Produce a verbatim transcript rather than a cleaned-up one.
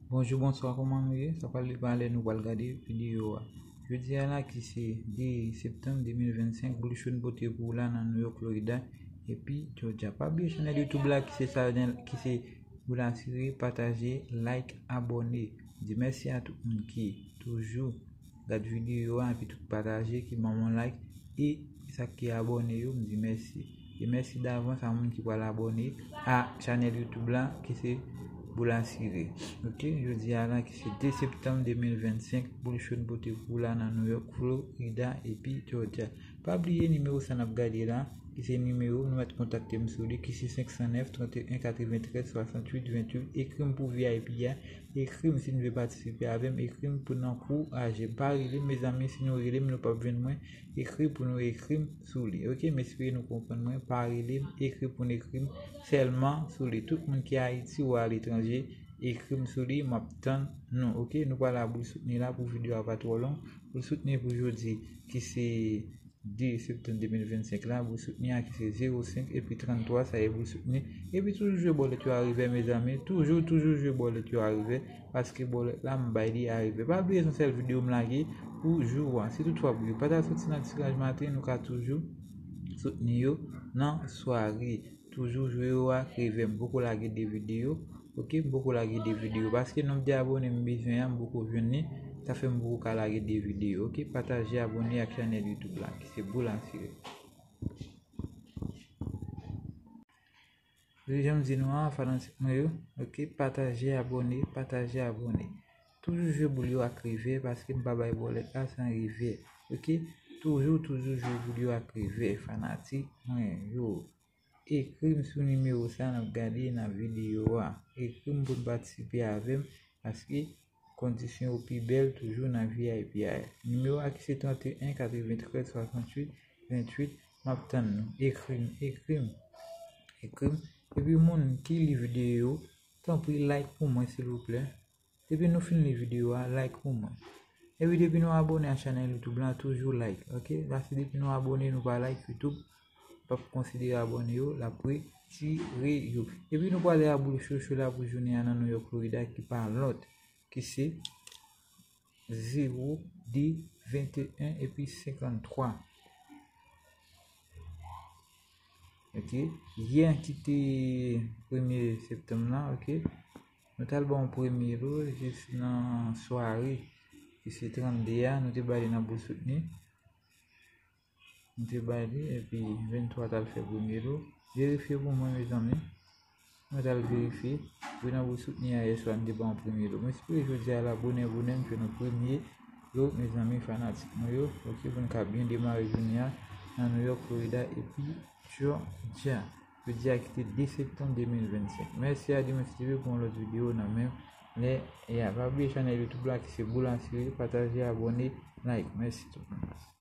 Bonjou, bonswa, kòman nou ye? Sa pral depann lè nou pral gade videyo a. Jodi a la ki se de septanm de mil vennsenk, boul cho n pote pou w la nan New York, Florida, epi Georgia. Pa bliye chanèl YouTube la ki se chanèl ki se Boul Asire, pataje, like, abòne. Di mèsi a tout moun ki toujou gad videyo a epi tout pataje, ki ban mwen like, e sa ki abòne yo, m di mèsi. E mèsi davans a moun ki pral abòne a chanèl YouTube la ki se Boul Asire. Ok, jodi a la ki se de septanm de mil vennsenk, boul cho n pote pou w la nan New York, Florida epi Georgia. Pa bliye nimewo sa n ap gade la, ki se nimewo nou mèt kontakte m sou li, ki se senk san nèf, trant e en, katreventrèz, swasanntuit, venntuit. Ekri m pou V I P a, ekri m si n vle patisipe avè m, ekri m pou n ankouraje m. Pa rele m, mezanmi, si nou rele m, nou p ap jwenn mwen. Ekri pou nou ekri m sou li. Ok, m espere nou konprann mwen. Pa rele m, ekri pou n ekri m sèlman sou li. Tout moun ki Ayiti ou aletranje, ekri m sou li, m ap tann nou. Ok, nou pral a boul soutni la pou videyo a pa twò long. Boul soutni pou jodi ki se de septanm de mil vennsenk la, boul soutni a ki se zewo senk epi tranntwa, sa e boul soutni. Epi toujou jwe bòlèt yo a revè, mezanmi. Toujou, toujou jwe bòlèt yo a revè, paske bòlèt la m bay li a revè. Pa bliye se yon sèl videyo m lage pou jou a. Si toutfwa pou yo pa ta soti nan tiraj maten, nou ka toujou soutni yo nan sware. Toujou jwe yo ak revè. M poko lage de videyo. Ok, m poko lage de videyo paske nonb de abòne m bezwen an, m poko jwenn li. Sa fè m poko ka lage de videyo. Ok, pataje, abòne ak chanèl YouTube la ki se Boul Asire. Wi, jan m di nou an, fanatik mwen yo. Ok, pataje, abòne, pataje, abòne. Toujou jwe boul yo ak revè paske m pa bay bòlèt la san revè. Ok, toujou, toujou jwe boul yo ak revè, fanatik mwen yo. Ekri m sou nimewo sa n ap gade nan videyo a. Ekri m pou n patisipe avè m, paske kondisyon yo pi bèl toujou nan V I P a. Nimewo a ki se trant e en, katreventrèz, swasanntuit, venntuit, m ap tann nou. Ekri m, ekri m, ekri m. Epi moun ki li videyo, tanpri like pou mwen, silvouplè. Depi nou fin li videyo a, like pou mwen. Epi depi nou abòne a chanèl YouTube la, toujou like, ok? Paske depi nou abòne, nou pa like, YouTube p ap konsidere abòne yo, l ap retire yo. Epi nou prale a boul cho cho la pou jounen an nan New York, Florida, ki pa lòt, ki se zewo de, venteyen epi senkanntwa. Ok, yè ki te premye septanm la, ok, nou t al ba yon premye lo jis nan sware ki se trannde a, nou te ba li nan boul soutni. M te ba li, epi venntwa t al fè premye lo. Verifye pou mwen, mezanmi. Mwen t al verifye. Wi, nan boul soutni a yè swa, m te ba yon premye lo. M espere jodi a la, bonè, bonè, m jwenn yon premye lo, mezanmi, fanatik mwen yo. Ok, pou n ka byen demare jounen an nan New York, Florida, epi Georgia. Jodi a ki te de septanm de mil vennsenk. Mèsi a Dimitri T V pou yon lòt videyo nan menm lè a. Pa bliye chanèl YouTube la ki se Boul Asire, pataje, abòne, like. Mèsi tout moun.